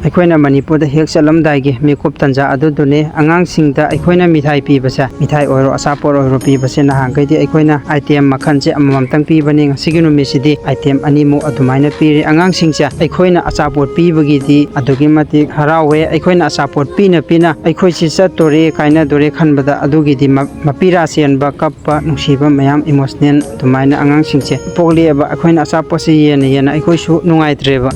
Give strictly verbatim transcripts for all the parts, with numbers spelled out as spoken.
ꯑꯩꯈꯣꯏꯅ ꯃꯅꯤꯄꯨꯔꯗ ꯍꯦꯛ ꯆꯠꯂꯝꯗꯥꯏꯒꯤ ꯃꯤꯀꯨꯞ ꯇꯟꯖꯥ ꯑꯗꯨꯗꯨꯅꯤ꯫ ꯑꯉꯥꯡꯁꯤꯡꯗ ꯑꯩꯈꯣꯏꯅ ꯃꯤꯊꯥꯏ ꯄꯤꯕꯁꯦ, ꯃꯤꯊꯥꯏ ꯑꯣꯏꯔꯣ ꯑꯆꯥꯄꯣꯠ ꯑꯣꯏꯔꯣ ꯄꯤꯕꯁꯦ, ꯅꯍꯥꯟꯈꯩꯗꯤ ꯑꯩꯈꯣꯏꯅ item ꯃꯈꯜꯁꯦ ꯑꯃꯃꯝꯇꯪ ꯄꯤꯕꯅꯤ꯫ ꯉꯁꯤꯒꯤ ꯅꯨꯃꯤꯠꯁꯤꯗꯤ item ꯑꯅꯤꯃꯨꯛ ꯑꯗꯨꯃꯥꯏꯅ ꯄꯤꯔꯤ꯫ ꯑꯉꯥꯡꯁꯤꯡꯁꯦ ꯑꯩꯈꯣꯏꯅ ꯑꯆꯥꯄꯣꯠ ꯄꯤꯕꯒꯤꯗꯤ ꯑꯗꯨꯛꯀꯤ ꯃꯇꯤꯛ ꯍꯔꯥꯎꯋꯦ꯫ ꯑꯩꯈꯣꯏꯅ ꯑꯆꯥꯄꯣꯠ ꯄꯤꯅ ꯄꯤꯅ ꯑꯩꯈꯣꯏꯁꯤ ꯆꯠꯇꯣꯔꯦ ꯀꯥꯏꯅꯗꯣꯔꯦ ꯈꯟꯕꯗ ꯑꯗꯨꯒꯤꯗꯤ ꯃ-, ꯃꯄꯤꯔꯥ ꯆꯦꯟꯕ, ꯀꯞꯄ, ꯅꯨꯡꯁꯤꯕ ꯃꯌꯥꯝ, emotional ꯑꯗꯨꯃꯥꯏꯅ ꯑꯉꯥꯡꯁꯤꯡꯁꯦ ꯄꯣꯛꯂꯛꯑꯦꯕ꯫ ꯑꯩꯈꯣꯏꯅ ꯑꯆꯥꯄꯣꯠꯁꯦ ꯌꯦꯟꯅ ꯌꯦꯟꯅ ꯑꯩꯈꯣꯏꯁꯨ ꯅꯨꯡꯉꯥꯏꯇ꯭ꯔꯦꯕ꯫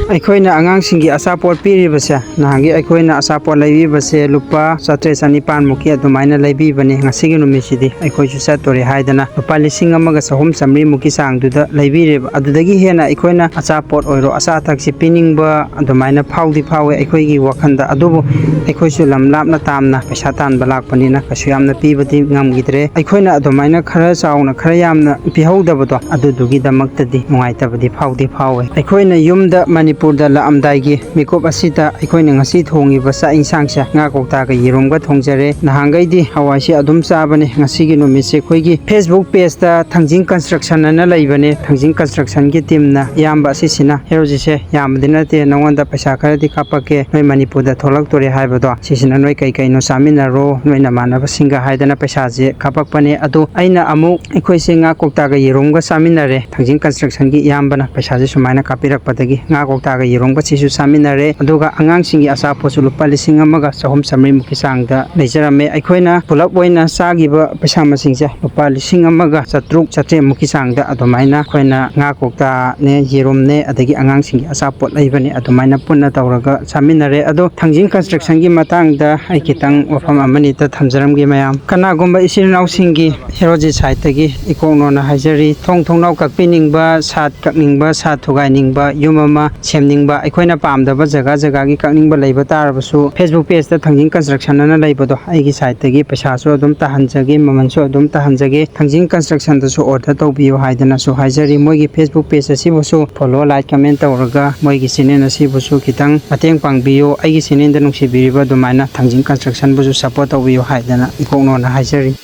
ꯑꯩꯈꯣꯏꯅ ꯑꯉꯥꯡꯁꯤꯡꯒꯤ ꯑꯆꯥꯄꯣꯠ ꯄꯤꯔꯤꯕꯁꯦ, ꯅꯍꯥꯟꯒꯤ ꯑꯩꯈꯣꯏꯅ ꯑꯆꯥꯄꯣꯠ ꯂꯩꯕꯤꯕꯁꯦ ꯂꯨꯄꯥ ꯆꯥꯇ꯭ꯔꯦꯠ ꯆꯅꯤꯄꯥꯟꯃꯨꯛꯀꯤ ꯑꯗꯨꯃꯥꯏꯅ ꯂꯩꯕꯤꯕꯅꯦ꯫ ꯉꯁꯤꯒꯤ ꯅꯨꯃꯤꯠꯁꯤꯗꯤ ꯑꯩꯈꯣꯏꯁꯨ ꯆꯠꯇꯣꯔꯦ ꯍꯥꯏꯗꯅ ꯂꯨꯄꯥ ꯂꯤꯁꯤꯡ ꯑꯃꯒ ꯆꯍꯨꯝ ꯆꯥꯃꯔꯤꯃꯨꯛꯀꯤ ꯆꯥꯡꯗꯨꯗ ꯂꯩꯕꯤꯔꯦꯕ꯫ ꯑꯗꯨꯗꯒꯤ ꯍꯦꯟꯅ ꯑꯩꯈꯣꯏꯅ ꯑꯆꯥꯄꯣꯠ ꯑꯣꯏꯔꯣ, ꯑꯆꯥ ꯑꯊꯛꯁꯤ ꯄꯤꯅꯤꯡꯕ ꯑꯗꯨꯃꯥꯏꯅ ꯐꯥꯎꯗꯤ ꯐꯥꯎꯋꯦ ꯑꯩꯈꯣꯏꯒꯤ ꯋꯥꯈꯜꯗ꯫ ꯑꯗꯨꯕꯨ ꯑꯩꯈꯣꯏꯁꯨ ꯂꯝ ꯂꯥꯞꯅ ꯇꯥꯝꯅ ꯄꯩꯁꯥ ꯇꯥꯟꯕ ꯂꯥꯛꯄꯅꯤꯅ ꯀꯩꯁꯨ ꯌꯥꯝꯅ ꯄꯤꯕꯗꯤ ꯉꯝꯈꯤꯗ꯭ꯔꯦ꯫ ꯑꯩꯈꯣꯏꯅ ꯑꯗꯨꯃꯥꯏꯅ ꯈꯔ ꯆꯥꯎꯅ, ꯈꯔ ꯌꯥꯝꯅ ꯄꯤꯍꯧꯗꯕꯗꯣ, ꯑꯗꯨꯗꯨꯒꯤꯗꯃꯛꯇꯗꯤ ꯅꯨꯡꯉꯥꯏꯇꯕꯗꯤ ꯐꯥꯎꯗꯤ ꯐꯥꯎꯋꯦ꯫ ꯑꯩꯈꯣꯏꯅ ꯌꯨꯝꯗ ꯃꯅꯤꯄꯨꯔꯗ ꯂꯥꯛꯑꯝꯗꯥꯏꯒꯤ ꯃꯤꯀꯨꯞ ꯑꯁꯤꯗ ꯑꯩꯈꯣꯏꯅ ꯉꯁꯤ ꯊꯣꯡꯉꯤꯕ ꯆꯥꯛ ꯏꯟꯁꯥꯡꯁꯦ ꯉꯥ ꯀꯧꯇꯥꯒ ꯌꯦꯔꯨꯝꯒ ꯊꯣꯡꯖꯔꯦ꯫ ꯅꯍꯥꯟꯈꯩꯗꯤ ꯍꯋꯥꯏꯁꯦ ꯑꯗꯨꯝ ꯆꯥꯕꯅꯦ꯫ ꯉꯁꯤꯒꯤ ꯅꯨꯃꯤꯠꯁꯦ ꯑꯩꯈꯣꯏꯒꯤ Facebook pageꯇ ꯊꯥꯡꯖꯤꯡ Construction ꯑꯅ ꯂꯩꯕꯅꯦ꯫ ꯊꯥꯡꯖꯤꯡ Constructionꯒꯤ teamꯅ ꯏꯌꯥꯝꯕ ꯑꯁꯤꯁꯤꯅ, ꯍꯦꯔꯣꯖꯤꯠꯁꯦ, ꯌꯥꯝꯕꯗꯤ ꯅꯠꯇꯦ, ꯅꯉꯣꯟꯗ ꯄꯩꯁꯥ ꯈꯔꯗꯤ ꯀꯥꯞꯄꯛꯀꯦ, ꯅꯣꯏ ꯃꯅꯤꯄꯨꯔꯗ ꯊꯣꯛꯂꯛꯇꯣꯔꯦ ꯍꯥꯏꯕꯗꯣ, ꯁꯤꯁꯤꯅ ꯅꯣꯏ ꯀꯩ ꯀꯩꯅꯣ ꯆꯥꯃꯤꯟꯅꯔꯣ, ꯅꯣꯏ ꯅꯃꯥꯟꯅꯕꯁꯤꯡꯒ ꯍꯥꯏꯗꯅ ꯄꯩꯁꯥꯁꯦ ꯀꯥꯞꯄꯛꯄꯅꯦ꯫ ꯑꯗꯣ ꯑꯩꯅ ꯑꯃꯨꯛ ꯑꯩꯈꯣꯏꯁꯦ ꯉꯥ ꯀꯧꯇꯥꯒ ꯌꯦꯔꯨꯝꯒ ꯆꯥꯃꯤꯟꯅꯔꯦ꯫ ꯊꯥꯡꯖꯤꯡ Constructionꯒꯤ ꯏꯌꯥꯝꯕꯅ ꯄꯩꯁꯥꯁꯦ ꯁꯨꯃꯥꯏꯅ ꯀꯥꯞꯄꯤꯔꯛꯄꯗꯒꯤ ꯉꯥ ꯀꯧꯇꯥꯒ ꯌꯦꯔꯨꯝꯒ ꯁꯤꯁꯨ ꯆꯥꯃꯤꯟꯅꯔꯦ꯫ ꯑꯗꯨꯒ ꯑꯉꯥꯡꯁꯤꯡꯒꯤ ꯑꯆꯥꯄꯣꯠꯁꯨ ꯂꯨꯄꯥ ꯂꯤꯁꯤꯡ ꯑꯃꯒ ꯆꯍꯨꯝ ꯆꯥꯃꯔꯤꯃꯨꯛꯀꯤ ꯆꯥꯡꯗ ꯂꯩꯖꯔꯝꯃꯦ꯫ ꯑꯩꯈꯣꯏꯅ ꯄꯨꯂꯞ ꯑꯣꯏꯅ ꯆꯥꯈꯤꯕ ꯄꯩꯁꯥ ꯃꯁꯤꯡꯁꯦ ꯂꯨꯄꯥ ꯂꯤꯁꯤꯡ ꯑꯃꯒ ꯆꯥꯇ꯭ꯔꯨꯛ ꯆꯥꯇ꯭ꯔꯦꯠꯃꯨꯛꯀꯤ ꯆꯥꯡꯗ ꯑꯗꯨꯃꯥꯏꯅ ꯑꯩꯈꯣꯏꯅ ꯉꯥ ꯀꯧꯇꯥꯅꯦ, ꯌꯦꯔꯨꯝꯅꯦ, ꯑꯗꯒꯤ ꯑꯉꯥꯡꯁꯤꯡꯒꯤ ꯑꯆꯥꯄꯣꯠ ꯂꯩꯕꯅꯦ, ꯑꯗꯨꯃꯥꯏꯅ ꯄꯨꯟꯅ ꯇꯧꯔꯒ ꯆꯥꯃꯤꯟꯅꯔꯦ꯫ ꯑꯗꯣ ꯊꯥꯡꯖꯤꯡ Constructionꯒꯤ ꯃꯇꯥꯡꯗ ꯑꯩ ꯈꯤꯇꯪ ꯋꯥꯐꯝ ꯑꯃꯅꯤꯇ ꯊꯝꯖꯔꯝꯒꯦ ꯃꯌꯥꯝ꯫ ꯀꯅꯥꯒꯨꯝꯕ ꯏꯆꯤꯜ ꯏꯅꯥꯎꯁꯤꯡꯒꯤ ꯍꯦꯔꯣꯖꯤꯠ siteꯇꯒꯤ ꯏꯀꯣꯛꯅꯣꯅ ꯍꯥꯏꯖꯔꯤ꯫ ꯊꯣꯡ ꯊꯣꯡꯅꯥꯎ ꯀꯛꯄꯤꯅꯤꯡꯕ, ꯁꯥꯠ ꯀꯛꯅꯤꯡꯕ, ꯁꯥꯠ ꯊꯨꯒꯥꯏꯅꯤꯡꯕ, ꯌꯨꯝ ꯑꯃ ꯁꯦꯝꯅꯤꯡꯕ, ꯑꯩꯈꯣꯏꯅ ꯄꯥꯝꯗꯕ ꯖꯒꯥ ꯖꯒꯥꯒꯤ ꯀꯛꯅꯤꯡꯕ ꯂꯩꯕ ꯇꯥꯔꯕꯁꯨ, Facebook pageꯇ ꯊꯥꯡꯖꯤꯡ Construction ꯑꯅ ꯂꯩꯕꯗꯣ, ꯑꯩꯒꯤ siteꯇꯒꯤ ꯄꯩꯁꯥꯁꯨ ꯑꯗꯨꯝ ꯇꯥꯍꯟꯖꯒꯦ, ꯃꯃꯜꯁꯨ ꯑꯗꯨꯝ ꯇꯥꯍꯟꯖꯒꯦ꯫ ꯊꯥꯡꯖꯤꯡ Constructionꯗꯁꯨ order ꯇꯧꯕꯤꯌꯨ ꯍꯥꯏꯗꯅꯁꯨ ꯍꯥꯏꯖꯔꯤ꯫ ꯃꯣꯏꯒꯤ Facebook page ꯑꯁꯤꯕꯨꯁꯨ follow, like, comment ꯇꯧꯔꯒ ꯃꯣꯏꯒꯤ channel ꯑꯁꯤꯕꯨꯁꯨ ꯈꯤꯇꯪ ꯃꯇꯦꯡ ꯄꯥꯡꯕꯤꯌꯨ꯫ ꯑꯩꯒꯤ channelꯗ ꯅꯨꯡꯁꯤꯕꯤꯔꯤꯕ ꯑꯗꯨꯃꯥꯏꯅ ꯊꯥꯡꯖꯤꯡ Constructionꯕꯨꯁꯨ support ꯇꯧꯕꯤꯌꯨ ꯍꯥꯏꯗꯅ ꯏꯀꯣꯛꯅꯣꯅ ꯍꯥꯏꯖꯔꯤ꯫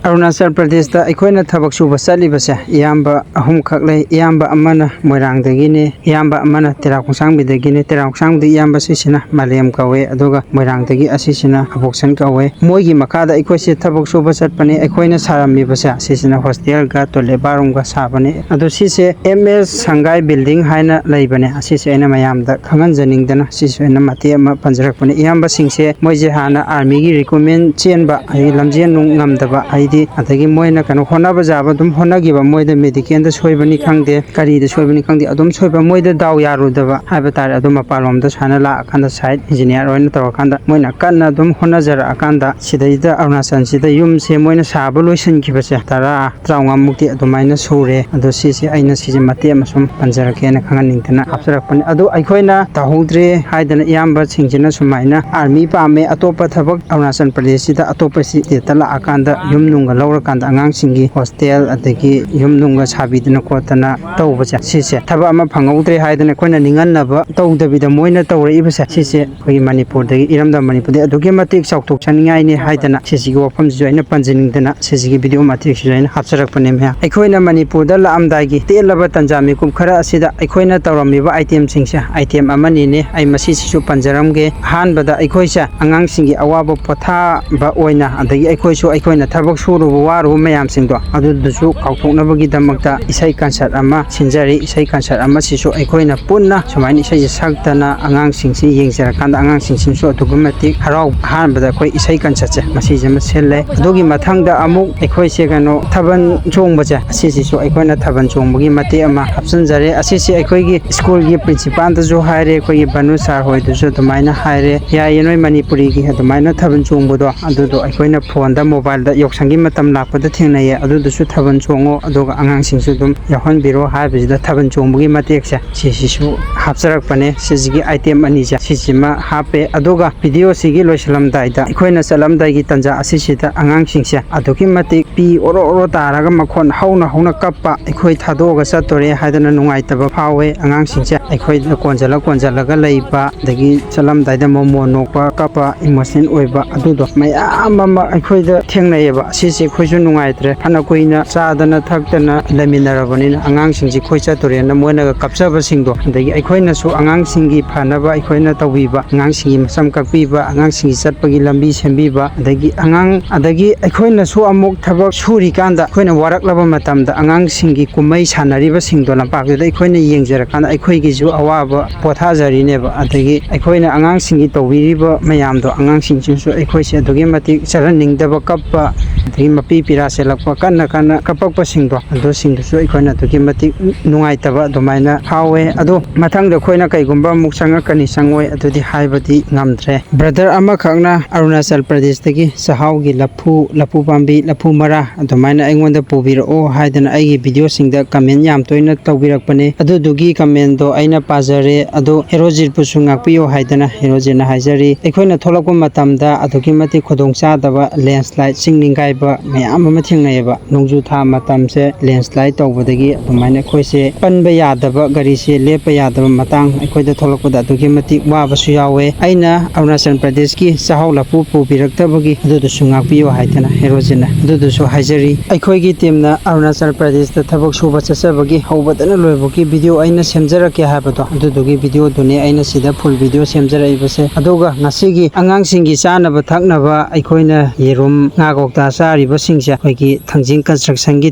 ꯑꯔꯨꯅꯥꯆꯜ ꯄ꯭ꯔꯗꯦꯁꯇ ꯑꯩꯈꯣꯏꯅ ꯊꯕꯛ ꯁꯨꯕ ꯆꯠꯂꯤꯕꯁꯦ ꯏꯌꯥꯝꯕ ꯑꯍꯨꯝꯈꯛ ꯂꯩ꯫ ꯏꯌꯥꯝꯕ ꯑꯃꯅ ꯃꯣꯏꯔꯥꯡꯗꯒꯤꯅꯤ, ꯏꯌꯥꯝꯕ ꯑꯃꯅ ꯇꯦꯔꯥ ꯈꯣꯡꯁꯥꯡꯕꯤꯗꯒꯤꯅꯤ꯫ ꯇꯦꯔꯥ ꯈꯣꯡꯁꯥꯡꯕꯤꯗ ꯏꯌꯥꯝꯕ ꯁꯤꯁꯤꯅ ꯃꯥꯂꯦꯝ ꯀꯧꯋꯦ, ꯑꯗꯨꯒ ꯃꯣꯏꯔꯥꯡꯗꯒꯤ ꯑꯁꯤꯁꯤꯅ ꯑꯕꯣꯛꯁꯟ ꯀꯧꯋꯦ꯫ ꯃꯣꯏꯒꯤ ꯃꯈꯥꯗ ꯑꯩꯈꯣꯏꯁꯦ ꯊꯕꯛ ꯁꯨꯕ ꯆꯠꯄꯅꯦ꯫ ꯑꯩꯈꯣꯏꯅ ꯁꯥꯔꯝꯃꯤꯕꯁꯦ ꯁꯤꯁꯤꯅ ꯍꯣꯁꯇꯦꯜꯒ ꯇꯣꯏꯂꯦꯠ ꯕꯥꯠꯔꯨꯝꯒ ꯁꯥꯕꯅꯦ꯫ ꯑꯗꯣ ꯁꯤꯁꯦ ꯑꯦꯝ ꯑꯦꯁ ꯁꯪꯒꯥꯏ ꯕꯤꯜꯗꯤꯡ ꯍꯥꯏꯅ ꯂꯩꯕꯅꯦ꯫ ꯑꯁꯤꯁꯦ ꯑꯩꯅ ꯃꯌꯥꯝꯗ ꯈꯪꯍꯟꯖꯅꯤꯡꯗꯅ ꯁꯤꯁꯨ ꯑꯩꯅ ꯃꯇꯦꯛ ꯑꯃ ꯄꯟꯖꯔꯛꯄꯅꯦ꯫ ꯏꯌꯥꯝꯕꯁꯤꯡꯁꯦ ꯃꯣꯏꯁꯦ ꯍꯥꯟꯅ ꯑꯥꯔꯃꯤꯒꯤ ꯔꯤꯀ꯭ꯔꯨꯠꯃꯦꯟ ꯆꯦꯟꯕ, ꯍꯥꯏꯗꯤ ꯂꯝꯖꯦꯟ ꯅꯨꯡ ꯉꯝꯗꯕ, ꯍꯥꯏꯗꯤ ꯑꯗꯒꯤ ꯃꯣꯏꯅ ꯀꯩꯅꯣ ꯍꯣꯠꯅꯕ ꯌꯥꯕ ꯑꯗꯨꯝ ꯍꯣꯠꯅꯈꯤꯕ, ꯃꯣꯏꯗ ꯃꯦꯗꯤꯀꯦꯜꯗ ꯁꯣꯏꯕꯅꯤ ꯈꯪꯗꯦ, ꯀꯔꯤꯗ ꯁꯣꯏꯕꯅꯤ ꯈꯪꯗꯦ, ꯑꯗꯨꯝ ꯁꯣꯏꯕ, ꯃꯣꯏꯗ ꯗꯥꯎ ꯌꯥꯔꯨꯗꯕ ꯍꯥꯏꯕ ꯇꯥꯔꯦ꯫ ꯑꯗꯨꯝ ꯃꯄꯥꯟꯂꯣꯝꯗ ꯁꯨꯃꯥꯏꯅ ꯂꯥꯛꯑꯀꯥꯟꯗ ꯁꯥꯏꯠ ꯏꯟꯖꯤꯅꯤꯌꯥꯔ ꯑꯣꯏꯅ ꯇꯧꯔꯀꯥꯟꯗ ꯃꯣꯏꯅ ꯀꯟꯅ ꯑꯗꯨꯝ ꯍꯣꯠꯅꯖꯔꯛꯑꯀꯥꯟꯗ ꯁꯤꯗꯩꯗ ꯑꯔꯨꯅꯥꯆꯜꯁꯤꯗ ꯌꯨꯝꯁꯦ ꯃꯣꯏꯅ ꯁꯥꯕ ꯂꯣꯏꯁꯤꯟꯈꯤꯕꯁꯦ ꯇꯔꯥ ꯇꯔꯥꯃꯉꯥꯃꯨꯛꯇꯤ ꯑꯗꯨꯃꯥꯏꯅ ꯁꯨꯔꯦ꯫ ꯑꯗꯣ ꯁꯤꯁꯦ ꯑꯩꯅ ꯁꯤꯁꯦ ꯃꯇꯦꯛ ꯑꯃ ꯁꯨꯝ ꯄꯟꯖꯔꯛꯀꯦꯅ ꯈꯪꯍꯟꯅꯤꯡꯗꯅ ꯍꯥꯞꯆꯔꯛꯄꯅꯤ꯫ ꯑꯗꯣ ꯑꯩꯈꯣꯏꯅ ꯇꯧꯍꯧꯗ꯭ꯔꯦ ꯍꯥꯏꯗꯅ ꯏꯌꯥꯝꯕꯁꯤꯡꯁꯤꯅ ꯁꯨꯃꯥꯏꯅ ꯑꯥꯔꯃꯤ ꯄꯥꯝꯃꯦ, ꯑꯇꯣꯞꯄ ꯊꯕꯛ ꯑꯔꯨꯅꯥꯆꯜ ꯄ꯭ꯔꯗꯦꯁꯁꯤꯗ ꯑꯇꯣꯞꯄ ꯁ꯭ꯇꯦꯠꯇ ꯂꯥꯛꯑꯀꯥꯟꯗ ꯌꯨꯝ ꯅꯨꯡꯒ ꯂꯧꯔꯀꯥꯟꯗ ꯑꯉꯥꯡꯁꯤꯡꯒꯤ ꯍꯣꯁꯇꯦꯜ ꯑꯗꯒꯤ ꯌꯨꯝ ꯅꯨꯡꯒ ꯁꯥꯕꯤꯗꯅ ꯈꯣꯠꯇꯅ ꯇꯧꯕꯁꯦ, ꯁꯤꯁꯦ ꯊꯕꯛ ꯑꯃ ꯐꯪꯍꯧꯗ꯭ꯔꯦ ꯍꯥꯏꯗꯅ ꯑꯩꯈꯣꯏꯅ ꯅꯤꯡꯍꯟꯅꯕ ꯇꯧꯗꯕꯤꯗ ꯃꯣꯏꯅ ꯇꯧꯔꯛꯏꯕꯁꯦ, ꯁꯤꯁꯦ ꯑꯩꯈꯣꯏꯒꯤ ꯃꯅꯤꯄꯨꯔꯗꯒꯤ, ꯏꯔꯝꯗꯝ ꯃꯅꯤꯄꯨꯔꯗꯒꯤ ꯑꯗꯨꯛꯀꯤ ꯃꯇꯤꯛ ꯆꯥꯎꯊꯣꯛꯆꯅꯤꯡꯉꯥꯏꯅꯤ ꯍꯥꯏꯗꯅ ꯁꯤꯁꯤꯒꯤ ꯋꯥꯐꯝꯁꯤꯁꯨ ꯑꯩꯅ ꯄꯟꯖꯅꯤꯡꯗꯅ ꯁꯤꯁꯤꯒꯤ ꯚꯤꯗꯤꯑꯣ ꯃꯇꯦꯛꯁꯤꯁꯨ ꯑꯩꯅ ꯍꯥꯞꯆꯔꯛꯄꯅꯦ ꯃꯌꯥꯝ꯫ ꯑꯩꯈꯣꯏꯅ ꯃꯅꯤꯄꯨꯔꯗ ꯂꯥꯛꯑꯝꯗꯥꯏꯒꯤ ꯇꯦꯜꯂꯕ ꯇꯟꯖꯥ ꯃꯤꯀꯨꯞ ꯈꯔ ꯑꯁꯤꯗ ꯑꯩꯈꯣꯏꯅ ꯇꯧꯔꯝꯃꯤꯕ ꯑꯥꯏꯇꯦꯝꯁꯤꯡꯁꯦ, ꯑꯥꯏꯇꯦꯝ ꯑꯃꯅꯤꯅꯦ꯫ ꯑꯩ ꯃꯁꯤꯁꯤꯁꯨ ꯄꯟꯖꯔꯝꯒꯦ꯫ ꯑꯍꯥꯟꯕꯗ ꯑꯩꯈꯣꯏꯁꯦ ꯑꯉꯥꯡꯁꯤꯡꯒꯤ ꯑꯋꯥꯕ ꯄꯣꯊꯥꯕ ꯑꯣꯏꯅ, ꯑꯗꯒꯤ ꯑꯩꯈꯣꯏꯁꯨ ꯑꯩꯈꯣꯏꯅ ꯊꯕꯛ ꯁꯨꯔꯨꯕ ꯋꯥꯔꯨꯕ ꯃꯌꯥꯝꯁꯤꯡꯗꯣ ꯑꯗꯨꯗꯨꯁꯨ ꯀꯥꯎꯊꯣꯛꯅꯕꯒꯤꯗꯃꯛꯇ ꯏꯁꯩ ꯀꯟꯁꯔꯠ ꯑꯃ ꯁꯤꯟꯖꯔꯤ꯫ ꯏꯁꯩ ꯀꯟꯁꯔꯠ ꯑꯃꯁꯤꯁꯨ ꯑꯩꯈꯣꯏꯅ ꯄꯨꯟꯅ ꯁꯨꯃꯥꯏꯅ ꯏꯁꯩꯁꯦ ꯁꯛꯇꯅ ꯑꯉꯥꯡꯁꯤꯡꯁꯤ ꯌꯦꯡꯖꯔꯀꯥꯟꯗ ꯑꯉꯥꯡꯁꯤꯡꯁꯤꯅꯁꯨ ꯑꯗꯨꯛꯀꯤ ꯃꯇꯤꯛ ꯍꯔꯥꯎ꯫ ꯑꯍꯥꯟꯕꯗ ꯑꯩꯈꯣꯏ ꯏꯁꯩ ꯀꯟꯁꯔꯠꯁꯦ ꯃꯁꯤꯁꯤꯃ ꯁꯤꯜꯂꯦ꯫ ꯑꯗꯨꯒꯤ ꯃꯊꯪꯗ ꯑꯃꯨꯛ ꯑꯩꯈꯣꯏꯁꯦ ꯀꯩꯅꯣ ꯊꯥꯕꯜ ꯆꯣꯡꯕꯁꯦ, ꯑꯁꯤꯁꯤꯁꯨ ꯑꯩꯈꯣꯏꯅ ꯊꯥꯕꯜ ꯆꯣꯡꯕꯒꯤ ꯃꯇꯦꯛ ꯑꯃ ꯍꯥꯞꯆꯤꯟꯖꯔꯦ꯫ ꯑꯁꯤꯁꯦ ꯑꯩꯈꯣꯏꯒꯤ ꯁ꯭ꯀꯨꯜꯒꯤ ꯄ꯭ꯔꯤꯟꯁꯤꯄꯥꯜꯗꯁꯨ ꯍꯥꯏꯔꯦ, ꯑꯩꯈꯣꯏꯒꯤ ꯕꯅꯨ ꯁꯥꯔ ꯍꯣꯏꯗꯁꯨ ꯑꯗꯨꯃꯥꯏꯅ ꯍꯥꯏꯔꯦ, ꯌꯥꯏꯌꯦ ꯅꯣꯏ ꯃꯅꯤꯄꯨꯔꯤꯒꯤ ꯑꯗꯨꯃꯥꯏꯅ ꯊꯥꯕꯜ ꯆꯣꯡꯕꯗꯣ, ꯑꯗꯨꯗꯣ ꯑꯩꯈꯣꯏꯅ ꯐꯣꯟꯗ ꯃꯣꯕꯥꯏꯜꯗ ꯌꯥꯎꯁꯪꯒꯤ ꯃꯇꯝ ꯂꯥꯛꯄꯗ ꯊꯦꯡꯅꯩꯌꯦ, ꯑꯗꯨꯗꯨꯁꯨ ꯊꯥꯕꯜ ꯆꯣꯡꯉꯣ, ꯑꯗꯨꯒ ꯑꯉꯥꯡꯁꯤꯡꯁꯨ ꯑꯗꯨꯝ ꯌꯥꯎꯍꯟꯕꯤꯔꯣ ꯍꯥꯏꯕꯁꯤꯗ ꯊꯥꯕꯜ ꯆꯣꯡꯕꯒꯤ ꯃꯇꯦꯛꯁꯦ ꯁꯤꯁꯤꯁꯨ ꯍꯥꯞꯆꯔꯛꯄꯅꯦ꯫ ꯁꯤꯁꯤꯒꯤ ꯑꯥꯏꯇꯦꯝ ꯑꯅꯤꯁꯦ ꯁꯤꯁꯤꯃ ꯍꯥꯞꯄꯦ꯫ ꯑꯗꯨꯒ ꯚꯤꯗꯤꯑꯣꯁꯤꯒꯤ ꯂꯣꯏꯁꯤꯜꯂꯝꯗꯥꯏꯗ ꯑꯩꯈꯣꯏꯅ ꯆꯠꯂꯝꯗꯥꯏꯒꯤ ꯇꯟꯖꯥ ꯑꯁꯤꯁꯤꯗ ꯑꯉꯥꯡꯁꯤꯡꯁꯦ ꯑꯗꯨꯛꯀꯤ ꯃꯇꯤꯛ ꯄꯤ ꯑꯣꯔꯣ ꯑꯣꯔꯣ ꯇꯥꯔꯒ ꯃꯈꯣꯟ ꯍꯧꯅ ꯍꯧꯅ ꯀꯞꯄ, ꯑꯩꯈꯣꯏ ꯊꯥꯗꯣꯛꯑꯒ ꯆꯠꯇꯣꯔꯦ ꯍꯥꯏꯗꯅ ꯅꯨꯡꯉꯥꯏꯇꯕ ꯐꯥꯎꯋꯦ꯫ ꯑꯉꯥꯡꯁꯤꯡꯁꯦ ꯑꯩꯈꯣꯏꯗ ꯀꯣꯟꯁꯤꯜꯂ ꯀꯣꯟꯁꯤꯜꯂꯒ ꯂꯩꯕ, ꯑꯗꯒꯤ ꯆꯠꯂꯝꯗꯥꯏꯗ ꯃꯣꯃꯣꯟ ꯅꯣꯛꯄ, ꯀꯞꯄ, ꯏꯃꯣꯁꯅꯦꯜ ꯑꯣꯏꯕ ꯑꯗꯨꯗꯣ ꯃꯌꯥꯝ ꯑꯃ ꯑꯩꯈꯣꯏꯗ ꯊꯦꯡꯅꯩꯌꯦꯕ꯫ ꯑꯁꯤ ꯁꯤꯁꯦ ꯑꯩꯈꯣꯏꯁꯨ ꯅꯨꯡꯉꯥꯏꯇ꯭ꯔꯦ꯫ ꯐꯅ ꯀꯨꯏꯅ ꯆꯥꯗꯅ ꯊꯛꯇꯅ ꯂꯩꯃꯤꯟꯅꯔꯕꯅꯤꯅ, ꯑꯉꯥꯡꯁꯤꯡꯁꯤ ꯑꯩꯈꯣꯏ ꯆꯠꯇꯣꯔꯦꯅ ꯃꯣꯏꯅꯒ ꯀꯞꯆꯕꯁꯤꯡꯗꯣ, ꯑꯗꯒꯤ ꯑꯩꯈꯣꯏꯅꯁꯨ ꯑꯉꯥꯡꯁꯤꯡꯒꯤ ꯐꯅꯕ ꯑꯩꯈꯣꯏꯅ ꯇꯧꯕꯤꯕ, ꯑꯉꯥꯡꯁꯤꯡꯒꯤ ꯃꯁꯝ ꯀꯛꯄꯤꯕ, ꯑꯉꯥꯡꯁꯤꯡꯒꯤ ꯆꯠꯄꯒꯤ ꯂꯝꯕꯤ ꯁꯦꯝꯕꯤꯕ, ꯑꯗꯒꯤ ꯑꯉꯥꯡ, ꯑꯗꯒꯤ ꯑꯩꯈꯣꯏꯅꯁꯨ ꯑꯃꯨꯛ ꯊꯕꯛ ꯁꯨꯔꯤꯀꯥꯟꯗ ꯑꯩꯈꯣꯏꯅ ꯋꯥꯔꯛꯂꯕ ꯃꯇꯝꯗ ꯑꯉꯥꯡꯁꯤꯡꯒꯤ ꯀꯨꯝꯍꯩ ꯁꯥꯟꯅꯔꯤꯕꯁꯤꯡꯗꯣ ꯂꯝꯄꯥꯛꯇꯨꯗ ꯑꯩꯈꯣꯏꯅ ꯌꯦꯡꯖꯔꯀꯥꯟꯗ ꯑꯩꯈꯣꯏꯒꯤꯁꯨ ꯑꯋꯥꯕ ꯄꯣꯊꯥꯖꯔꯤꯅꯦꯕ꯫ ꯑꯗꯒꯤ ꯑꯩꯈꯣꯏꯅ ꯑꯉꯥꯡꯁꯤꯡꯒꯤ ꯇꯧꯕꯤꯔꯤꯕ ꯃꯌꯥꯝꯗꯣ, ꯑꯉꯥꯡꯁꯤꯡꯁꯤꯁꯨ ꯑꯩꯈꯣꯏꯁꯦ ꯑꯗꯨꯛꯀꯤ ꯃꯇꯤꯛ ꯆꯠꯍꯟꯅꯤꯡꯗꯕ, ꯀꯞꯄ, ꯑꯗꯒꯤ ꯃꯄꯤ ꯄꯤꯔꯥ ꯆꯦꯜꯂꯛꯄ, ꯀꯟꯅ ꯀꯟꯅ ꯀꯞꯄꯛꯄꯁꯤꯡꯗꯣ, ꯑꯗꯨꯁꯤꯡꯗꯨꯁꯨ ꯑꯩꯈꯣꯏꯅ ꯑꯗꯨꯛꯀꯤ ꯃꯇꯤꯛ ꯅꯨꯡꯉꯥꯏꯇꯕ ꯑꯗꯨꯃꯥꯏꯅ ꯐꯥꯎꯋꯦ꯫ ꯑꯗꯣ ꯃꯊꯪꯗ ꯑꯩꯈꯣꯏꯅ ꯀꯩꯒꯨꯝꯕ ꯑꯃꯨꯛ ꯆꯪꯉꯛꯀꯅꯤ ꯆꯪꯉꯣꯏ ꯑꯗꯨꯗꯤ ꯍꯥꯏꯕꯗꯤ ꯉꯝꯗ꯭ꯔꯦ꯫ ꯕ꯭ꯔꯗꯔ ꯑꯃꯈꯛꯅ ꯑꯔꯨꯅꯥꯆꯜ ꯄ꯭ꯔꯗꯦꯁꯇꯒꯤ ꯆꯥꯛꯍꯥꯎꯒꯤ ꯂꯐꯨ, ꯂꯐꯨ ꯄꯥꯝꯕꯤ, ꯂꯐꯨ ꯃꯔꯥ ꯑꯗꯨꯃꯥꯏꯅ ꯑꯩꯉꯣꯟꯗ ꯄꯨꯕꯤꯔꯛꯑꯣ ꯍꯥꯏꯗꯅ ꯑꯩꯒꯤ ꯚꯤꯗꯤꯑꯣꯁꯤꯡꯗ ꯀꯃꯦꯟ ꯌꯥꯝ ꯇꯣꯏꯅ ꯇꯧꯕꯤꯔꯛꯄꯅꯦ꯫ ꯑꯗꯨꯗꯨꯒꯤ ꯀꯃꯦꯟꯗꯣ ꯑꯩꯅ ꯄꯥꯖꯔꯦ꯫ ꯑꯗꯣ ꯍꯦꯔꯣꯖꯤꯠꯄꯨꯁꯨ ꯉꯥꯛꯄꯤꯌꯣ ꯍꯥꯏꯗꯅ ꯍꯦꯔꯣꯖꯤꯠꯅ ꯍꯥꯏꯖꯔꯤ꯫ ꯑꯩꯈꯣꯏꯅ ꯊꯣꯛꯂꯛꯄ ꯃꯇꯝꯗ ꯑꯗꯨꯛꯀꯤ ꯃꯇꯤꯛ ꯈꯨꯗꯣꯡꯆꯥꯗꯕ, ꯂꯦꯟꯁꯂꯥꯏꯠ, ꯆꯤꯡ ꯅꯤꯡꯒꯥꯏꯕ ꯃꯌꯥꯝ ꯑꯃ ꯊꯦꯡꯅꯩꯌꯦꯕ꯫ ꯅꯣꯡꯖꯨ ꯊꯥ ꯃꯇꯝꯁꯦ ꯂꯦꯟꯁꯂꯥꯏꯠ ꯇꯧꯕꯗꯒꯤ ꯑꯗꯨꯃꯥꯏꯅ ꯑꯩꯈꯣꯏꯁꯦ ꯄꯟꯕ ꯌꯥꯗꯕ, ꯒꯥꯔꯤꯁꯦ ꯂꯦꯞꯄ ꯌꯥꯗꯕ ꯃꯇꯥꯡ ꯑꯩꯈꯣꯏꯗ ꯊꯣꯛꯂꯛꯄꯗ ꯑꯗꯨꯛꯀꯤ ꯃꯇꯤꯛ ꯋꯥꯕꯁꯨ ꯌꯥꯎꯋꯦ꯫ ꯑꯩꯅ ꯑꯔꯨꯅꯥꯆꯜ ꯄ꯭ꯔꯗꯦꯁꯀꯤ ꯆꯥꯛꯍꯥꯎ ꯂꯐꯨ ꯄꯨꯕꯤꯔꯛꯇꯕꯒꯤ ꯑꯗꯨꯗꯨꯁꯨ ꯉꯥꯛꯄꯤꯌꯨ ꯍꯥꯏꯗꯅ ꯍꯦꯔꯣꯖꯤꯠꯅ ꯑꯗꯨꯗꯨꯁꯨ ꯍꯥꯏꯖꯔꯤ꯫ ꯑꯩꯈꯣꯏꯒꯤ ꯇꯤꯝꯅ ꯑꯔꯨꯅꯥꯆꯜ ꯄ꯭ꯔꯗꯦꯁꯇ ꯊꯕꯛ ꯁꯨꯕ ꯆꯠꯆꯕꯒꯤ ꯍꯧꯕꯗꯅ ꯂꯣꯏꯕꯒꯤ ꯚꯤꯗꯤꯑꯣ ꯑꯩꯅ ꯁꯦꯝꯖꯔꯛꯀꯦ ꯍꯥꯏꯕꯗꯣ, ꯑꯗꯨꯗꯨꯒꯤ ꯚꯤꯗꯤꯑꯣꯗꯨꯅꯦ ꯑꯩꯅ ꯁꯤꯗ ꯐꯨꯜ ꯚꯤꯗꯤꯑꯣ ꯁꯦꯝꯖꯔꯛꯏꯕꯁꯦ꯫ ꯑꯗꯨꯒ ꯉꯁꯤꯒꯤ ꯑꯉꯥꯡꯁꯤꯡꯒꯤ ꯆꯥꯅꯕ ꯊꯛꯅꯕ ꯑꯩꯈꯣꯏꯅ ꯌꯦꯔꯨꯝ, ꯉꯥ ꯀꯧꯇꯥ ꯆꯥꯔꯤꯕꯁꯤꯡꯁꯦ ꯑꯩꯈꯣꯏꯒꯤ ꯊꯥꯡꯖꯤꯡ ꯀꯟꯁꯇ꯭ꯔꯛꯁꯟꯒꯤ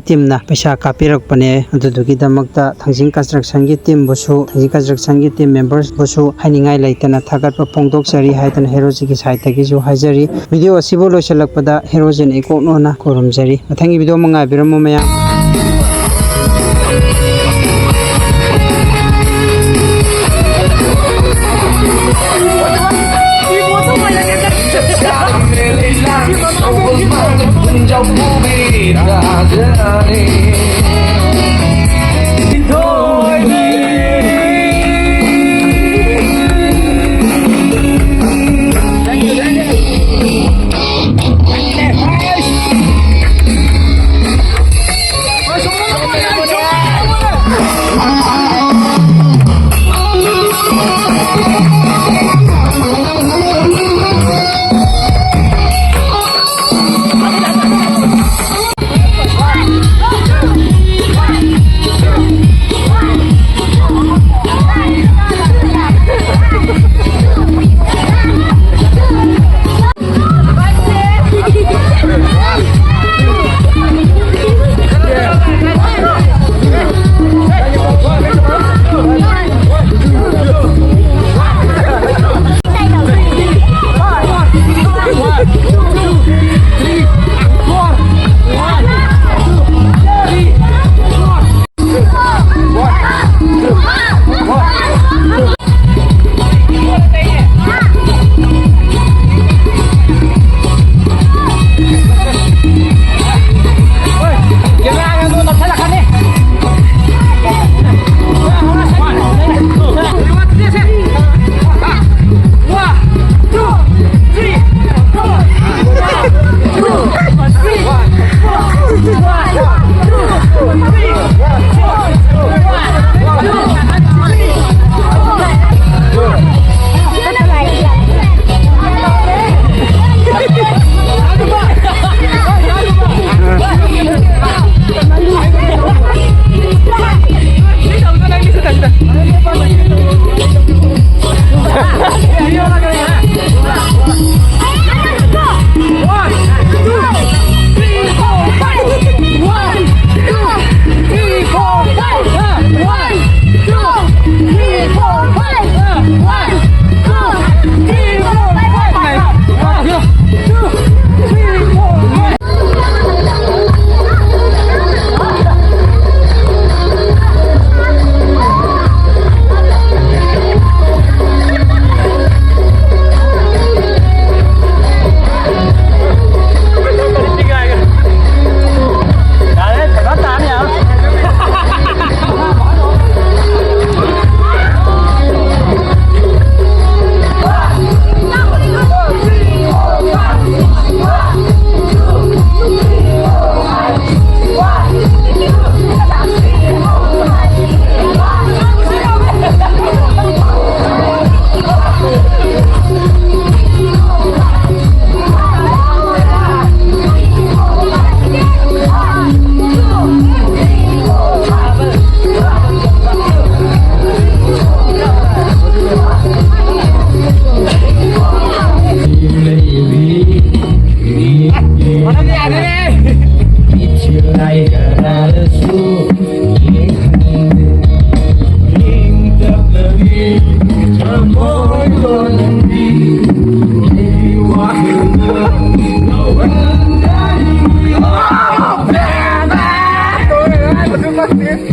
ꯇꯤꯝꯅ ꯄꯩꯁꯥ ꯀꯥꯞꯄꯤꯔꯛꯄꯅꯦ꯫ ꯑꯗꯨꯗꯨꯒꯤꯗꯃꯛꯇ ꯊꯥꯡꯖꯤꯡ ꯀꯟꯁꯇ꯭ꯔꯛꯁꯟꯒꯤ ꯇꯤꯝꯕꯨꯁꯨ, ꯊꯥꯡꯖꯤꯡ ꯀꯟꯁꯇ꯭ꯔꯛꯁꯟꯒꯤ ꯇꯤꯝ ꯃꯦꯝꯕꯔꯕꯨꯁꯨ ꯍꯥꯏꯅꯤꯡꯉꯥꯏ ꯂꯩꯇꯅ ꯊꯥꯒꯠꯄ ꯐꯣꯡꯗꯣꯛꯆꯔꯤ ꯍꯥꯏꯗꯅ ꯍꯦꯔꯣꯖꯤꯠꯀꯤ ꯁꯥꯏꯠꯇꯒꯤꯁꯨ ꯍꯥꯏꯖꯔꯤ꯫ ꯚꯤꯗꯤꯑꯣ ꯑꯁꯤꯕꯨ ꯂꯣꯏꯁꯤꯜꯂꯛꯄꯗ ꯍꯦꯔꯣꯖꯤꯠꯅ ꯏꯀꯣꯛꯅꯣꯅ ꯈꯨꯔꯨꯝꯖꯔꯤ꯫ ꯃꯊꯪꯒꯤ ꯚꯤꯗꯤꯑꯣ ꯑꯃ ꯉꯥꯏꯕꯤꯔꯝꯃꯨ ꯃꯌꯥꯝ꯫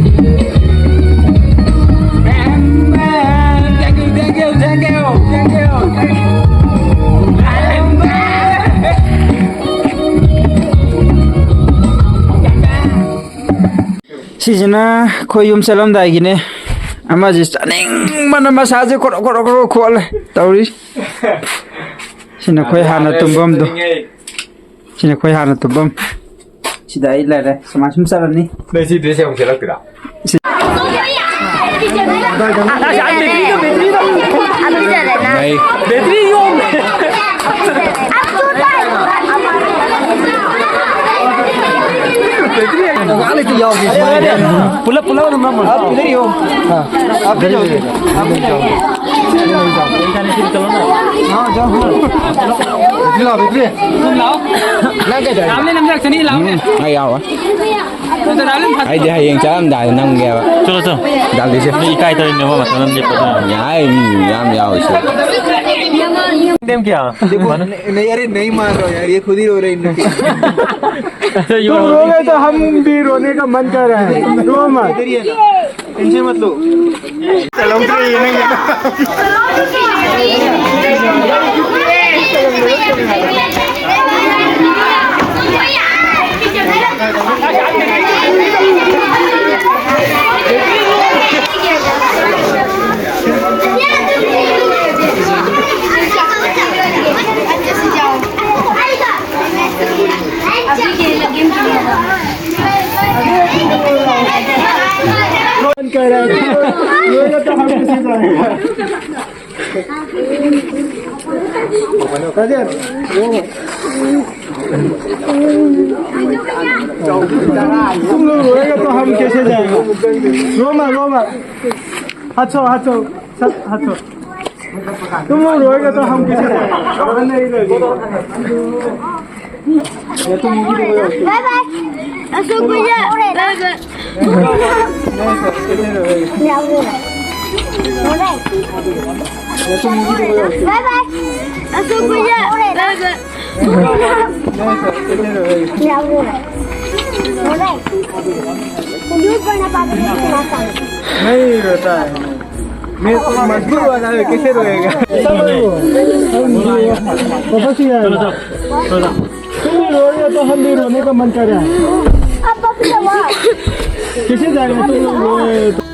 Thank you, thank you, thank you, thank you. ꯁꯤꯁꯤꯅ ꯑꯩꯈꯣꯏ ꯌꯨꯝ ꯆꯠꯂꯝꯗꯥꯏꯒꯤꯅꯦ꯫ ꯑꯃꯁꯦ ꯆꯥꯅꯤꯡꯕꯅ ꯃꯁꯥꯁꯦ ꯈꯣꯔꯣ ꯈꯣꯔꯣ ꯈꯣꯔꯣ ꯈꯣꯠꯂꯦ ꯇꯧꯔꯤ꯫ ꯁꯤꯅ ꯑꯩꯈꯣꯏ ꯍꯥꯟꯅ ꯇꯨꯝꯐꯝꯗꯣ꯫ ꯁꯤꯅ ꯑꯩꯈꯣꯏ ꯍꯥꯟꯅ ꯇꯨꯝꯐꯝ꯫ ꯁꯤꯗ ꯑꯩ ꯂꯩꯔꯦ꯫ ꯁꯨꯃꯥꯏ ꯁꯨꯝ ꯆꯠꯂꯅꯤ꯫ ꯅꯣꯏ ꯁꯤ ꯗ꯭ꯔꯦꯁ ꯑꯃꯨꯛ ꯁꯦꯠꯂꯛꯇꯣꯏꯔꯥ? ꯁꯤ ꯑꯗꯨ ꯆꯠꯂꯦꯅ꯫ ꯅꯩ꯫ ꯕꯦꯇ꯭ꯔꯤ ꯌꯣꯝꯃꯦ꯫ ꯄꯨꯂꯞ, ꯄꯨꯂꯞ ꯑꯗꯨꯝ ꯅꯝꯃꯣ꯫ ꯂꯥꯛꯑꯣ, ꯕꯦꯇ꯭ꯔꯤ꯫ ꯅꯪ ꯀꯩꯗꯧꯔꯤꯅꯣ? ꯔꯥꯝꯂꯤ ꯅꯝꯖꯔꯛꯁꯅꯤ, ꯂꯥꯛꯑꯣꯅꯦ꯫ ꯎꯝ, ꯑꯩ ꯌꯥꯎꯔꯣꯏ꯫ ꯑꯗꯨꯗ ꯔꯥꯝꯂꯤ ꯐꯠꯇ꯭ꯔꯣ? ꯑꯩꯗꯤ ꯍꯌꯦꯡ ꯆꯠꯂꯝꯗꯥꯏꯗ ꯅꯝꯒꯦꯕ꯫ ꯆꯠꯂꯣ, ꯆꯠꯂꯣ꯫ ꯗꯥꯜꯗꯤꯁꯦ꯫ ꯃꯤ ꯏꯀꯥꯏ ꯇꯧꯔꯤꯅꯦꯕ, ꯃꯊꯟꯇ ꯂꯦꯞꯄꯗꯣ꯫ ꯌꯥꯏ, ꯃꯤ ꯌꯥꯝ ꯌꯥꯎꯔꯤꯁꯦ꯫ ꯅꯦꯝ ꯀꯌꯥ? देखो, नहीं, अरे नहीं मान रहा यार, ये खुद ही रो रहे हैं इन लोग के। तुम रोगे तो हम भी रोने का मन कर रहा है, रो मत। इधर ही है ना? Tension मत लो। तुम लोग रोएगा तो हम कैसे जाएगा? रो मत, रो मत। हाथ छोड़, हाथ छोड़, सब हाथ छोड़। तुम लोग रोएगा तो हम कैसे जाएगा? Bye bye. अशोक भैया। Bye bye. अशोक भैया। नहीं रोता है। मैं तो मजबूर वाला है, कैसे रोएगा? वापस ही आएगा। तुम भी रो रहे हो तो हम भी रोने का मन कर रहा है। कैसे जाएगा तुम लोग रोए तो?